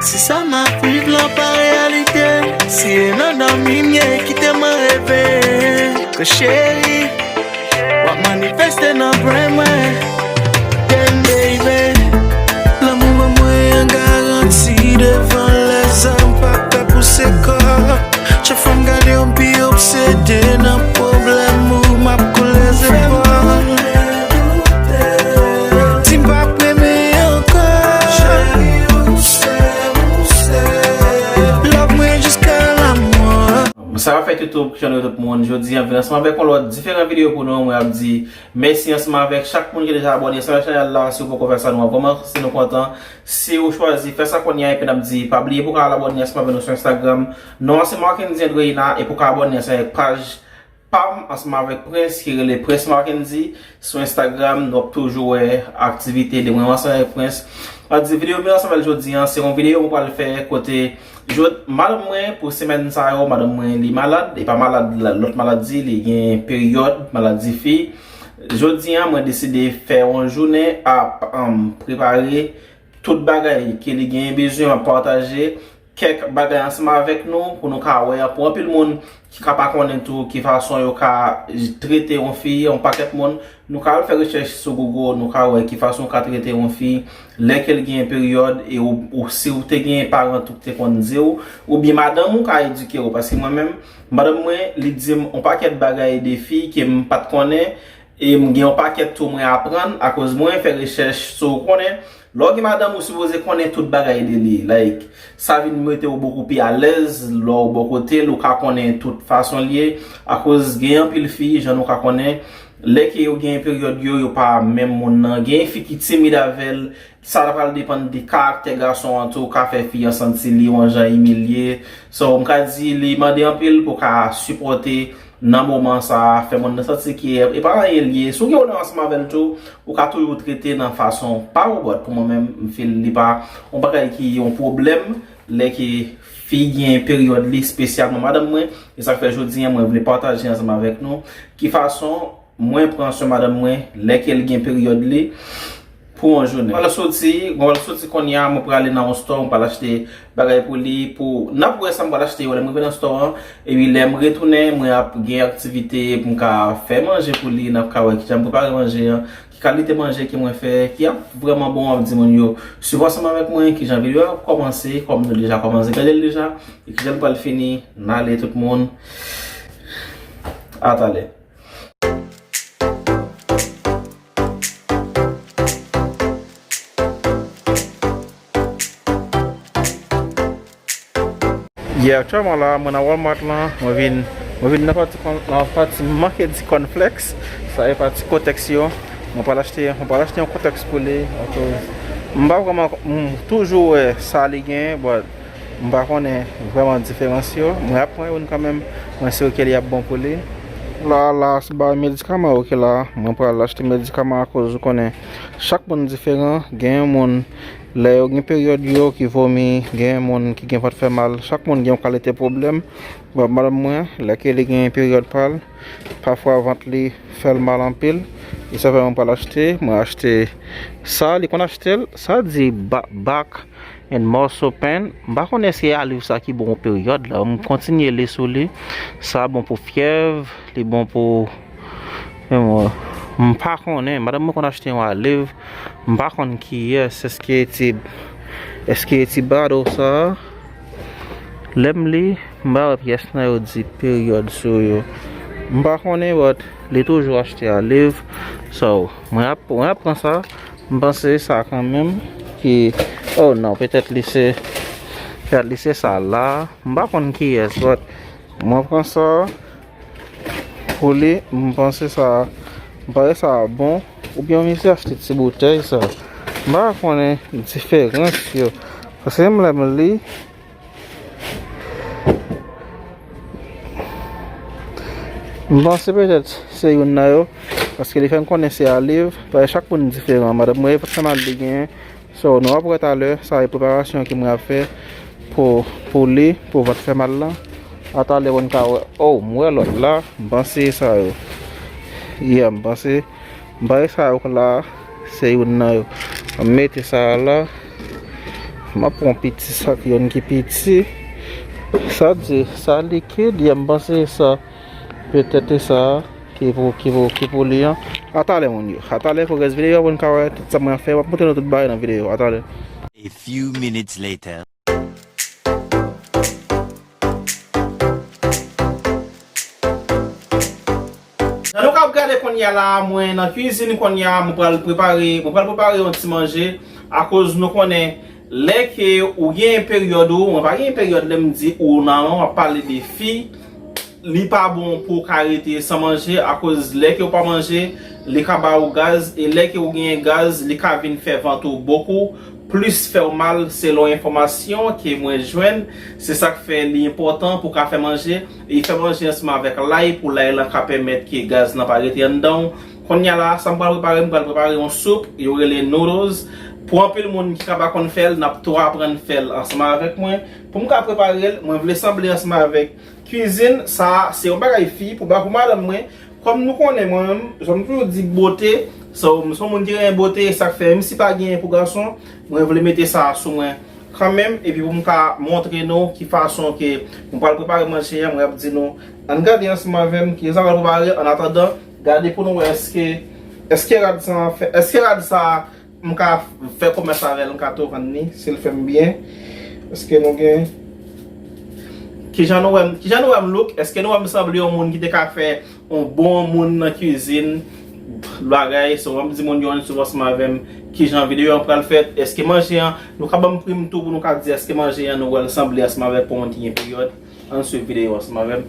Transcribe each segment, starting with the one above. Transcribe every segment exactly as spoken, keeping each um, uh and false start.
Si sa m ap viv lan pa reyalite, si e nan dòmi m ye, kite mwen reve. Ke cheri, w ap manifeste nan bren mwen. Damn, baby. Lanmou ban mwen an garanti devan lèzòm, pa pè pou se kò. Chak fwa m gade w, m pi obsede nan pwoblèm ou, m ap koule zepòl. Di m p ap renmen ankò. Love mwen jiska lanmò. Sa va fè toutou, kijan nou ye tout moun? Jodi an vin ansanm avèk yon lòt diferan videyo pou nou. Mwen ap di mèsi ansanm avèk chak moun ki deja abòne ansanm avèk chanèl la. Si w poko fè sa, nou ap vrèman si nou kontan. Si ou chwazi fè sa kounye a, epi n ap di pa bliye pou w ka al abòne ansanm avèk nou sou Instagram. Non an se Marckendy Andreina, epi w ka abòne ansanm avèk paj pa m ansanm avèk Prince ki rele Prince Marckendy sou Instagram. Nou ap toujou wè aktivite de mwen ansanm avèk Prince. Mwen di videyo mwen ansanm avèk jodi an, se yon videyo mwen pral fè kote jod madanm mwen pou semèn sa yo, madanm mwen li malad, e pa malad, lòt maladi, li gen peryòd, maladi fi. Jodi an, mwen deside fè yon jounen ap, um, prepare tout bagay ke li genyen bezwen, m ap pataje kèk bagay ansanm avèk nou pou nou ka wè, pou anpil moun ki ka pa konnen tou ki fason yo ka trete yon fi, yon pakèt moun, nou ka al fè rechèch sou Google, nou ka wè ki fason w ka trete yon fi lè ke l gen peryòd, e ou, ou si w te gen paran tou ki te konn di w, oubyen madanm ou ka edike w, paske mwen menm, madanm mwen, li di m yon pakèt bagay de fi ke m pa t konnen, e m gen yon pakèt tou mwen aprann akoz mwen fè rechèch sou, ou konnen, lè w gen madanm ou sipoze konnen tout bagay de li, like, sa vin mete w bokou pi alèz lè w bò kote l, ou ka konnen tout fason l ye, akoz gen anpil fi, jan nou ka konnen, lè ke yo gen peryòd yo, yo pa menm moun nan, gen fi ki timid avè l, sa pral depann de karaktè gason an tou, ka fè fi an santi li yon jan imilye. So, m ka di li mande anpil pou ka sipòte nan moman sa a, fè moun nan santi ke e pa anyen l ye. Si w gen yon ansanm avè l tou, ou ka toujou trete nan fason pa wobòt. Pou mwen menm, m feel li pa yon bagay ki yon pwoblèm lè ke fi gen peryòd li, espesyalman madanm mwen. E sa k fè jodi an mwen vle pataje ansanm avèk nou ki fason mwen pran swen madanm mwen lè ke l gen peryòd li pou yon jounen. Mwen pral soti, mwen pral soti kounye a, mwen prale nan yon store, mwen pral achte bagay pou li, pou, n ap wè sa mwen pral achte yo lè m rive nan store an, epi lè m retounen, mwen ap gen aktivite pou m ka fè manje pou li, n ap ka wè kijan m prepare manje an, ki kalite manje ke mwen fè, ki ap vrèman bon, m ap di moun yo, swiv ansanm avèk mwen, kijan videyo a ap kòmanse, kòm nou deja kòmanse gade l deja, e kijan l pral fini, n ale tout moun, atalè. Yeah, aktyèlman la, mwen nan Walmart lan, mwen vin, mwen vin nan pati kòn-, nan pati Marckendy cornflakes, sa e pati Kotex yo. Mwen pral achte, mwen pral achte yon Kotex pou li, akoz m pa vrèman, m toujou wè sa li gen, but m pa konnen vrèman diferans yo. Mwen ap pran youn kanmenm, mwen si ke li ap bon pou li. La, la, se ba medikaman yo ki la. Mwen pral achte medikaman akoz ou konnen chak moun diferan. Gen yon moun, lè yo gen peryòd yo ki vomi, gen yon moun ki gen vant fè mal. Chak moun gen yon kalite pwoblèm. Bon, madanm mwen, lè ke li gen peryòd pa l, pafwa vant li fè l mal anpil. E sa fè mwen pral achte, mwen achte sa, li konn achte l, sa di ba-, back and muscle pain. M pa konnen èske aliv sa ki bon pou peryòd la. M kontinye li sou li. Sa bon pou fyèv, li bon pou, men mwen, m pa konnen. Madanm mwen konn achte yon aliv. M pa konn kiyès, èske ti, èske ti bado sa? Lè m li, m pa wè pyès nan yo di peryòd sou yo. M pa konnen, but li toujou achte aliv. So, mwen ap, mwen ap pran sa. M panse sa kanmenm ki, oh non, petèt li se, petèt li se sa la. M pa konn kiyès, but mwen pran sa pou li. M panse sa, m panse sa bon. Oubyen misye achte ti boutèy sa. M pa konnen diferans yo. Paske menm lè m li, m panse petèt se youn nan yo, paske li fè m konnen se aliv, paske chak moun diferan. Madanm mwen, e vant fè mal li genyen. So, nou ap wè talè, sa e preparasyon ke mwen ap fè pou, pou li, pou vant fè mal lan. Atalè, pou n ka wè. Oh, m wè lòt la, m panse sa yo. Yeah, m panse Bagay sa yo la, se youn nan yo. M mete sa a la. M ap pran piti sak, youn ki piti. Sa di, sa likid, ya m panse sa. Petèt se sa ki pou, ki pou, ki pou li an. A talè, moun yo. A talè pou rès videyo a, pou n ka wè tout sa mwen fè. M ap montre nou tout bagay nan videyo. A talè. A few minutes later. Jan nou k ap gade kounye a la, mwen nan kwizin kounye a, mwen pral prepare, mwen pral prepare yon ti manje, akoz nou konnen lè ke ou gen peryòd ou, mwen pa gen peryòd, lè m di ou nan, m ap pale de fi, li pa bon pou w ka rete san manje, akoz lè ke w pa manje, li ka ba ou gaz, e lè ke w genyen gaz, li ka vin fè vant ou bokou, plis fè w mal, selon enfòmasyon ke mwen jwenn. Se sa k fè li enpòtan pou w ka fè manje, e fè manje ansanm avèk lay, pou lay lan ka pèmèt ke gaz lan pa rete anndan w. Kounye a la, sa m pral prepare, m pral prepare yon soup, yo rele noodles. Pou anpil moun ki ka pa konn fè l, n ap tou aprann fè l ansanm avèk mwen. Pou m ka prepare l, mwen vle sanble ansanm avèk kwizin. Sa a, se yon bagay fi, pou ba pou madanm mwen. Kòm nou konnen mwen menm, jan m toujou di bote, so, m se yon moun ki renmen bote, e sa k fè, menm si pa genyen pou gason, mwen vle mete sa a sou mwen kanmenm, epi pou m ka montre nou ki fason ke m pral prepare manje an, mwen ap di nou, ann gade ansanm avè m ki jan m pral prepare, an atandan, gade pou nou wè èske, èske rad sa a fè, èske rad sa a m ka fè komès avè l, m ka tou vann li, si l fè m byen. Èske nou gen, kijan nou wè m, kijan nou wè m look? Èske nou wè m sanble yon moun ki te ka fè yon bon moun nan kwizin? Bagay, so, w ap di moun yo ann swiv ansanm avè m kijan videyo an pral fèt. Èske manje an, nou ka ban m prim tou pou nou ka di èske manje an nou wè l sanble ansanm avèk pou moun ki gen peryòd? Ann swiv videyo ansanm avè m.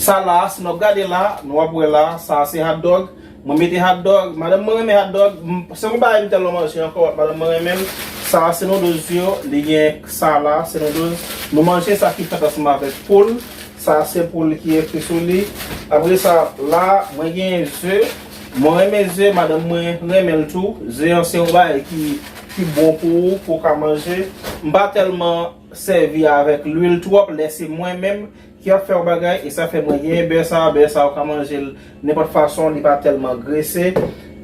Sa la, si nou ap gade la, nou ap wè la, sa se hot dog. Mwen mete hot dog, madanm mwen renmen hot dog. M, se yon bagay m tèlman manje ankò, madanm mwen renmen l. Sa se noodles yo, li gen sa la, se noodles. Nou manje sa ki fèt ansanm avèk poul. Sa se poul ki ekri sou li. Apre sa, la, mwen gen ze. Mwen renmen ze, madanm mwen renmen l tou. Ze an se yon bagay ki, ki bon pou ou, pou w ka manje. M pa tèlman sèvi avèk lwil twòp, lè se mwen menm ki ap fè yon bagay, e sa fè mwen gen bè sa, bè sa ou ka manje l nenpòt fason, li pa tèlman grese.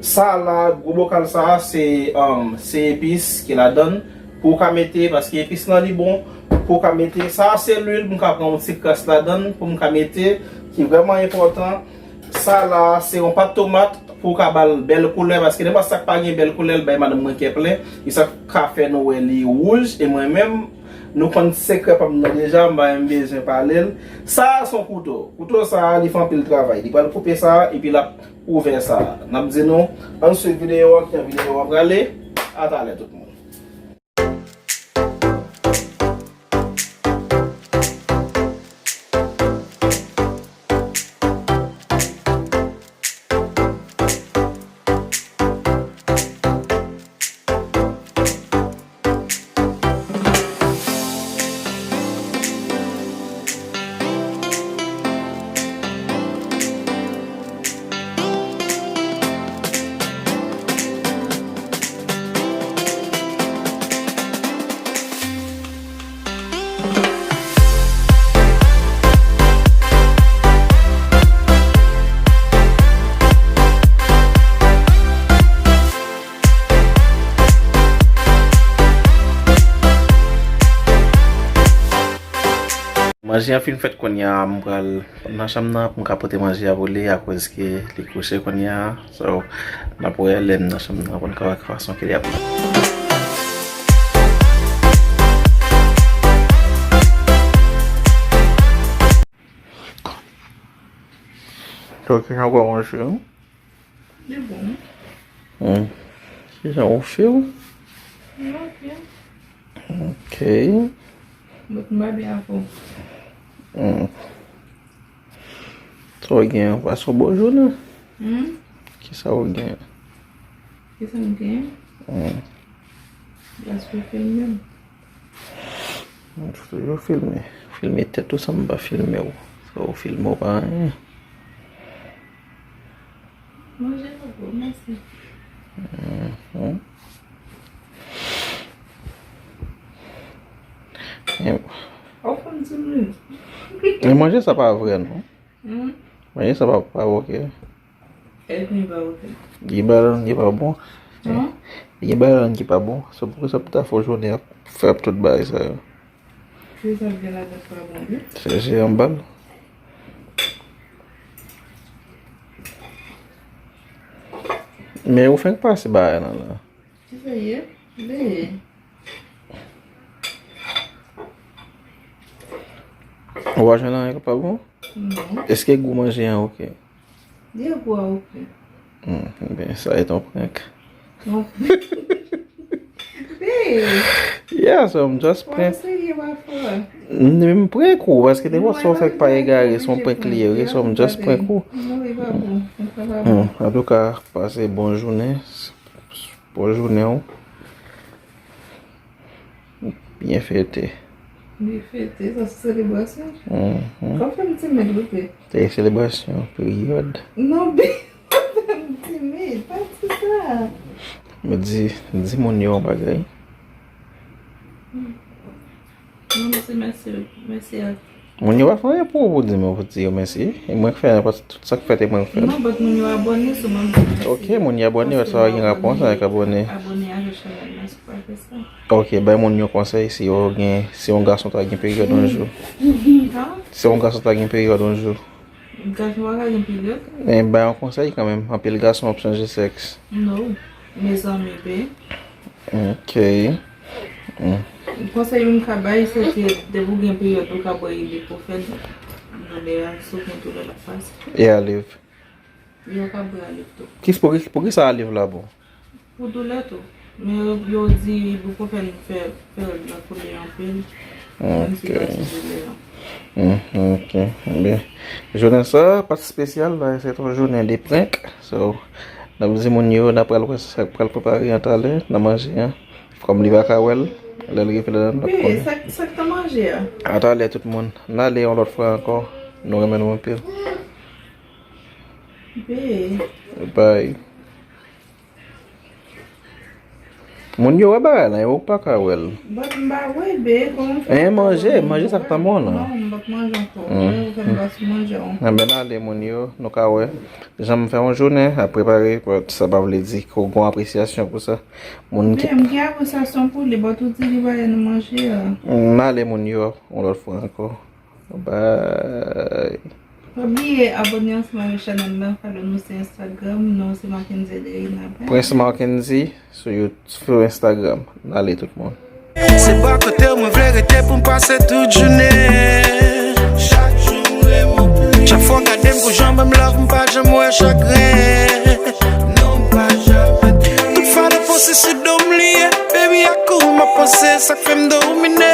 Sa la, gwo bokal sa, se, um, se epis ki ladan l, pou w ka mete, paske epis lan li bon, pou w ka mete. Sa se lwil, m ka pran yon ti kras ladan l, pou m ka mete, ki vrèman enpòtan. Sa la, se yon pat tomat pou w ka ba l bèl koulè, paske nenpòt sa k pa gen bèl koulè, l bay madanm mwen kè plen. E sa ka fè nou wè li wouj, e mwen menm, nou konn sekrè pa m nan deja, m pa menm bezwen pale l. Sa a se yon kouto. Kouto sa a, li fè anpil travay. Li pral koupe sa a, epi l ap ouvè sa a. N ap di nou, ann swiv videyo an, ki jan videyo an prale. A talè tout moun. Manje an fin fèt kounye a, m pral nan chanm nan pou m ka pote manje a pou li, akoz ke li kouche kounye a. So, n ap wè lè m nan chanm nan pou n ka wè ki fason ke li ap. Donk, kijan w wè manje an? Li bon. Hmm. Kijan w feel? Li ok. Ok. But m pa byen avè w. Hmm. Sa w gen, w pase yon bon jounen? Hmm? Kisa w gen? Kisa m gen? Hmm. Pase w filme m. Mwen toujou filme. Filme tèt ou san m pa filme w. Sa w filme w pa anyen. Manje nou gwo, mèsi. Mhm. E, ou fè m souri. E manje sa pa vre non. Hmm? Manje sa pa, pa oke. Èske li pa oke? Gen bagay ladan ki pa bon. Hum? Gen bagay ladan ki pa bon. Se poukisa pou ta fè jounen ap fè ap tout bagay sa yo. Ki sa gen ladan pa bon, wi? Se, se anba l. Men ou fenk pase bagay lan la. Ki sa ye? Be. Ou pa jwenn anyen ki pa bon? Non. Èske gou manje an oke? Li gou a oke. Hmm, ben, sa e ton prank. Non. Be. Yeah, so I'm just prank. Serye, pa fò. M prank ou, paske te fò sa w fè k pa egare, se yon prank li ye, wi, so I'm just prank ou. Non, li pa bon. Li pa bon. Hmm, antouka, pase bon jounen. Bon jounen w. Byen fete. Byen fete, sa se selebrasyon. Mhm. Kòm fè m timid, wi, pe. Se selebrasyon, peryòd. Non, bi, fè m timid, pa di sa. Men di, di moun yo yon bagay. Non, men se mèsi, mèsi a Moun yo pa fè anyen pou ou pou di men ou di yo mèsi. E mwen k fè anyen, paske tout sa k fèt e mwen k fè l. Non, but moun yo abòne sou mwen. Ok, moun yo abòne, sa gen rapò ansanm avèk abòne. Abòne avèk chanèl la, si w pa fè sa. Ok, bay moun yo konsèy si yo gen, si yon gason ta gen peryòd yon jou. Hum? Si yon gason ta gen peryòd yon jou. Gason pa ka gen peryòd? Men bay yon konsèy kanmenm. Anpil gason ap chanje sèks. No. Mezanmi, pe. Ok. Mm. Konsèy m ka bay, se ke depi w gen peryòd, ou ka bwè ibuprofèn. Doulè a, si w gen doulè l ap pase. E aliv? Yo ka bwè aliv tou. Ki, pou, pou ki sa aliv la bon? Pou doulè tou. Men yo, yo di ibuprofèn fè, fè règ la koule anpil. Menm si pa ti doulè an. Mm, ok. Byen. Jounen sa, pa t espesyal, la, se yon jounen de prank. So, n ap di moun yo, n ap pral wè sa k pral prepare an talè, nan manje an. Kòm li pa ka wè l, lè l rive ladan l, n ap konnen. Sa, sa k nan manje a? A talè, tout moun. N ale yon lòt fwa ankò. Nou renmen nou anpil. Bye. Moun yo wè bagay la, yo pa ka wè l. But m pa wè, be, kòman w fè? Hein, manje, manje sa k nan men w lan. Non, m p ap manje ankò. Mm. Ou fè m pa sou manje ankò. Anben, n ale, moun yo, nou ka wè. Jan m fè yon jounen ap prepare, but sa pa vle di ke w gen apresyasyon pou sa. Moun ki... Be, m gen apresyasyon pou li, but ou di li pa nan manje a. N ale, moun yo, yon lòt fwa ankò. Bye. Pa bliye abòne ansanm avèk chanèl la, follow nou sou Instagram, non se Mackenzie Adriana. Bye. Prince Mackenzie sou You-, sou Instagram. N ale tout moun. Se bò kote w mwen vle rete pou m pase tout jounen. Chak jou m renmen w plis. Chak fwa w gade m pou jan w ban m love, m pa janm wè chagren. Non, m pa janm. Tout fwa nan panse se do m li ye. Baby, a kou m ap panse, sa k fè m domine.